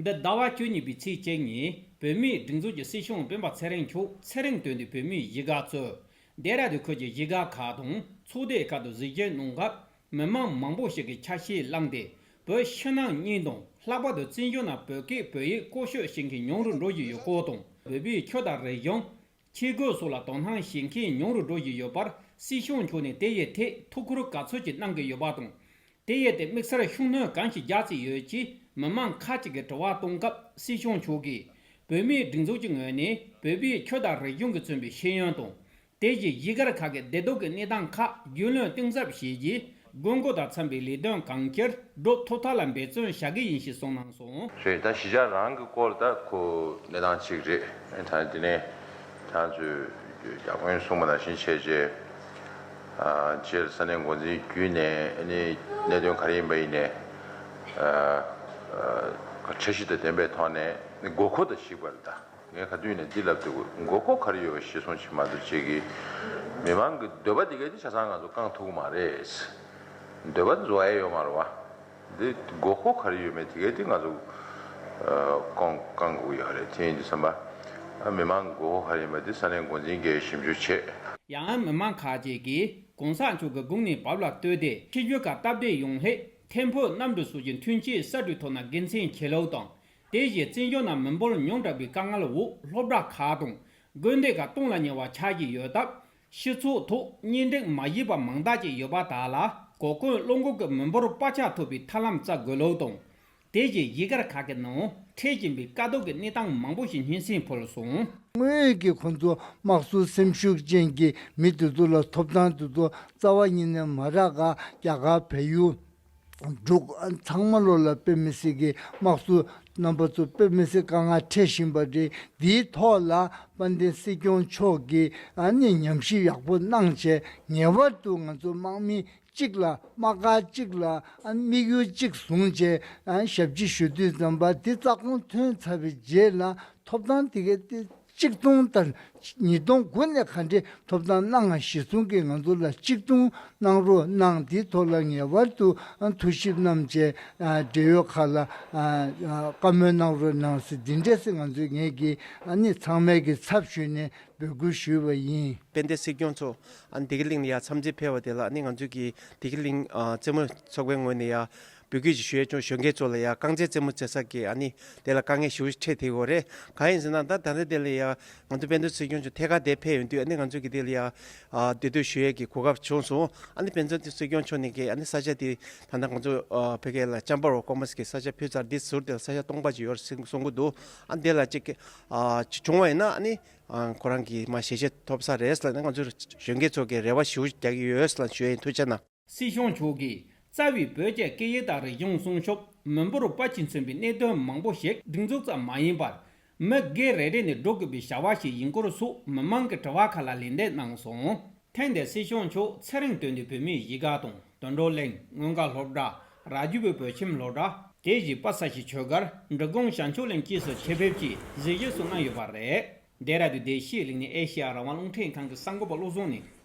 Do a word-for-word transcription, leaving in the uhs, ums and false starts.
འདི་ཟླ་བ་བཅུ་གཉིས་པའི་ཚེས་གཅིག་ཉིན་བོད་མིའི་སྒྲིག་འཛུགས་ཀྱི་སྲིད་སྐྱོང་སྤེན་པ་ཚེ་རིང་མཆོག་ཚེ་རིང་དོན་ལྡན་བོད་མིའི་གཞིས་ཀ་གཙོས་ལྡེ་ར་ལྡུན་ཁུལ་གྱི་གཞིས་ཀ་ཁག་དང་ཚོགས་སྡེ་ཁག་ཏུ་གཟིགས་ཞིབ་གནང་སྐབས། མི་མང་མང་པོ་ཞིག་གིས་ཆ་ཤས་བླངས་ཏེ། བོད་ཕྱི་ནང་གཉིས་དང་། ལྷག་པར་དུ་བཙན་བྱོལ་ནང་བོད་སྐད་བོད་ཡིག་བཀོལ་སྤྱོད་བྱེད་མཁན་ཉུང་རུ་འགྲོ་བཞིན་ཡོད་སྐོར་དང་། བོད་པའི་ཆོས་དང་རིག་གཞུང་། ཆས་གོས་སོགས་ལ་དོ་སྣང་བྱེད་མཁན་ཉུང་རུ་འགྲོ་བཞིན་ཡོད་པར། སྲིད་སྐྱོང་མཆོག་ནས་དེ་ཡི་ཐད་ཐུགས་ཁུར་ག་ཚོད་ཅིག་གནང་གི་ཡོད་པ་དང་། དེ་ཡི་ཐད་དམིགས་བསལ་ཤུགས་སྣོན་གང་ཞིག་རྒྱག་རྩིས་ཡོད་ཅེས་མི་མང་ཁག་ཅིག་གིས་དྲི་བ་གཏོང་སྐབས། སྲིད་སྐྱོང་མཆོག་གིས། བོད་མིའི་སྒྲིག་འཛུགས་ཀྱི་ངོས་ནས་བོད་པའི་ཆོས་དང་རིག་གཞུང་གིས་མཚོན་པའི་ཤེས་ཡོན་དང་། དེ་བཞིན་གཞིས་སྒར་ཁག་གི་བདེ་སྡུག་གི་གནས་སྟངས་ཁག་རྒྱུས་ལོན་གཏིང་ཟབ་བྱས་རྗེས། དགོས་མཁོ་དང་འཚམ་པའི་ལས་དོན་གང་ཅིར་སྒྲུབ་ཐུབ་ཐབས་ལ་འབད་བརྩོན་བྱ་གི་ཡིན་ཞེས་གསུངས་གནང་སོང་། རེད། ད་གཞིས་ཆགས་རང་གི་སྐོར་ད་ཁོ་གནས་སྟངས་གཅིག་རེད། ད་དེ་ནས་ད་ཚོས་རྒྱ་དཔོན་གསུངས་པ་ནང་བཞིན་བྱས་རྗེས། ཨ། སྤྱིར་ས་གནས་འགོ་འཛིན་བརྒྱུད་ནས་ཨ་ནི་གནད་དོན་ག་རེ་ཡིན་པ་ཡིན་ནས། ཨ། ཨ། འཆར་གཞི་དང་ལྡན་པའི་ཐོག་ནས་དགོས་མཁོ་དང་གཞིགས་པ་རེད་ད། ངས་ག་དུས་ནས་འདི་ལབ་འདུག་དགོས་མཁོ་ག་རེ་ཡོད་པ་གཞིར་བཟུང་བྱེད་མ་གཏོགས་ཅིག་གིས། མི་མང་གི་འདོད་པ་དེ་གས་དེ་ཆ་ཚང་ང་ཚོ་བསྐང་ཐུབ་ཀྱི་མ་རེད། འདོད་པ་འཛོལ་ཡ་ཡོད་མ་རེད་བ། འདི་དགོས་མཁོ་ག་རེ་ཡོད་མེད་དེ་གས་དེ་ང་ཚོ་ཨ། བསྐང་བསྐང་དགོས་ཡོད་རེད། དེ་ཡིན་དུས་ཙམ་པ། ཨ། མི་མང་གི་དགོས་མཁོ་ག་རེ་ཡོད་མེད་དེ་ས་གནས་འགོ་འཛིན་གྱིས་ཞིབ་འཇུག་བྱེད། ཡང་མི་མང་ཁག་ཅིག་གིས་༸གོང་ས་མཆོག་གི་དགུང་ནས་བབས་ལ་ལྟོས་ཏེ། ཕྱི་རྒྱལ་ཁག་སྟབས་བདེ་ཡོང་སླད་ཐད་འཕུར་གནམ་གྲུ་སོགས་ཀྱི་མཐུན་རྐྱེན་གསར་སྒྲིག་ཐོག་ན་དགེ་མཚན་ཆེ་ལུགས་དང་། དེ་བཞིན་བཙན་བྱོལ་ནང་མི་འབོར་ཉུང་དྲགས་པའི་དཀའ་ངལ་འོག་སློབ་གྲྭ་ཁག་དང་། དགོན་སྡེ་ཁག་སྟོང་ལ་ཉེ་བ་ཆགས་ཀྱི་ཡོད་སྟབས། སྤྱི་ཚོགས་ཐོག་གཉེན་སྒྲིག་མ་བྱས་པ་མང་དག་ཅིག་ཡོད་པ་དག་ལ་གོ་སྐོན་སློབ་འགོ་གི་མི་འབོར་སྤར་ཆ་ཐུབ་པའི་ཐབས་ལམ་བཙལ་དགོས་ལུགས་དང་། དེ་བཞིན་གཞིས་སྒར་ཁག་གི་ནང་འཕྲད་བཞིན་པའི་དཀའ་སྡུག་གི་གནས་སྟངས་མང་པོ་ཞིག་སྙན་སེང་ཕུལ་སོང་། དངོས་ཡོད་ཀྱི་ཁོང་ཚོ་དམག་ཟོར་སེམས་ཤུགས་ཅན་གྱི་མི་དེ་ཚོ་ལ་ཐོབ་ཐང་དེ་ཚོ་རྩ་བ་ཉིད་ནས་མ་རག་ག་རྒྱ་གར་བལ་ཡུལ། འབྲུག་ཚང་མ་ལོ་ལ་དཔེ་མི་སྲིད་ཀྱི་དམག་ཟོར་རྣམ་པ་ཚོ་དཔེ་མི་སྲིད་དཀའ་ངལ་འཕྲད་བཞིན་པ་རེད། འདིའི་ཐོག་ལ་དཔལ་ལྡན་སྲིད་སྐྱོང་མཆོག་གིས་ཨ་ནི་ཉམས་ཞིབ་ཡག་པོ་གནང་བྱས། ངེས་པར་དུ་ང་ཚོ་དམག་མི་གཅིག་ལ་དམག་སྒར་གཅིག་ལ་ཨ་དམིགས་ཡུལ་གཅིག་བཟུང་བྱས་ཨ་ཞབས་ཕྱི་ཞུ་དུས་ཙམ་པ་འདི་རྩ་དགོངས་ཐོན་ཚར་བའི་རྗེས་ལ་ཐོབ་ཐང་དེ་གའི་ཏི་གཅིག་སྟོང་དང་ཉིས་སྟོང་དགུ་ནས་ག་འདྲས་ཐོབ་ཐང་གནང་ང་གཞི་བཟུང་གིས་ང་ཚོ་ལ་གཅིག་སྟོང་གནང་རོགས་གནང་། དེའི་ཐོག་ལ་ངེས་པར་དུ་ཨ་ཐུགས་ཞིབ་གནང་བྱས་ཨ་འབྲེལ་ཡོད་ཁག་ལ་ཨ་བཀའ་མོལ་གནང་རོགས་གནང་ཟེར་འདི་འདྲས་སེ་ང་ཚོས་ངེད་ཀྱིས་ཨ་ནི་ཚང་མས་ཀྱི་ཚབ་ཞུས་ནས་འབོད་སྐུལ་ཞུས་པ་ཡིན། དཔལ་ལྡན་སྲིད་སྐྱོང་མཆོག་ཨ་ནི་བདེ་སྐྱིད་གླིང་ལ་ཡར་འཚམས་གཟིགས་ཕེབས་པ་དེ་ལ་ཨ་ནི་ང་ཚོས་ཀྱི་བདེ་སྐྱིད་གླིང་ཨ་རྩེད་མོ་ཚོགས་པའི་ངོས་ནས་ཡར་འབོད་སྐུལ་ཅིག་ཞུ་ཡས་བྱུང་། གཞོན་སྐྱེས་ཚོ་ལ་ཡ་རྐང་རྩེད་རྩེད་མོ་རྩེ་ས་གི་ཨ་ནི་དེ་ལ་དཀའ་ངལ་ཞེ་པོ་ཅིག་འཕྲད་བསྡད་ཡོད་རེད། གང་ཡིན་ཟེར་ན་ད་ད་ལྟ་དེ་ལ་ཡ་ང་ཚོ་དཔལ་ལྡན་སྲིད་སྐྱོང་མཆོག་ཐད་ཀར་དེ་ཕེབས་ཡོང་དུས་ཨ་ནི་ང་ཚོ་གི་དེ་ལ་ཡ་ཨ་འདུས་སྡོད་ཞུ་ཡས་ཀྱི་གོ་སྐབས་བྱུང་སོང་། ཨ་ནི་དཔལ་ལྡན་སྲིད་སྐྱོང་མཆོག་ནས་ཀྱི་ཨ་ནི་ས་ཆ་དེ་ད་ལྟ་ང་ཚོ་ཨ་བོད་སྐད་ལ་ཅམ་པ་རོ་ཀོ་མ་སི་ཀི་ས་ཆ་ཕུལ་ཚར། འདི་ཟུར་དེ་ལ་ས་ཆ་སྟོང་པ་ཅིག་ཡོད་རེད་གསུང་གསུང་གི་འདུག་ཨ་འདི་ལ་ཅིག་ཨ་ཅིག་བྱུང་བ་ཡིན་ན་ཨ་ནི་ཨ་ཁོ་རང་གི་མ་ཞལ་བཞེས་ཐོབ་ས་རེད་ལབ་ནས་ང་ཚོ་གཞོན་སྐྱེས་ཚོ་གི་རེ་བ་ཞེ་པོ་རྒྱག་གི་ཡོད་ལབ་ཞུ་ཡས་ཡིན། ཐུགས་རྗེ་གནང་། སྲིད་སྐྱོང་མཆོག་གིས་རྩ་བའི་བོད་ཀྱི་སྐད་ཡིག་དང་རིག་གཞུང་སྲུང་སྐྱོབ། མི་འབོར་སྤར་ཆས་མཚོན་པའི་གནད་དོན་མང་པོ་ཞིག་སྒྲིག་འཛུགས་ཙམ་མ་ཡིན་པར། མི་སྒེར་རེ་རེ་ནས་སྒྲུབ་དགོས་པའི་བྱ་བ་ཞིག་ཡིན་སྐོར་སོགས་མི་མང་གི་དྲི་བ་ཁག་ལ་ལན་འདེབས་གནང་སོང་། ཐེངས་འདིར་སྲིད་སྐྱོང་མཆོག་ཚེ་རིང་དོན་ལྡན་བོད་མིའི་གཞིས་ཀ་དང་དོན་གྲུབ་གླིང་། མངོན་དགའ་སློབ་གྲྭ། ར་ཇུ་བའི་བོད་ཁྱིམ་སློབ་གྲྭ། དེ་བཞིན་པ་ས་ཤི་ཆོས་སྒར། འབྲི་གུང་བྱང་ཆུབ་གླིང་བཅས་སུ་ཆེད་ཕེབས་ཀྱིས་གཟིགས་ཞིབ་སོགས་གནང་ཡོད་པ་རེད། ལྡེ་ར་ལྡུན་བདེ་སྐྱིད་གླིང་ནས་ཨེ་ཤེ་ཡ་རང་དབང་རླུང་འཕྲིན་ཁང་གི་གསར་འགོད་པ་བློ་བཟང་ནས་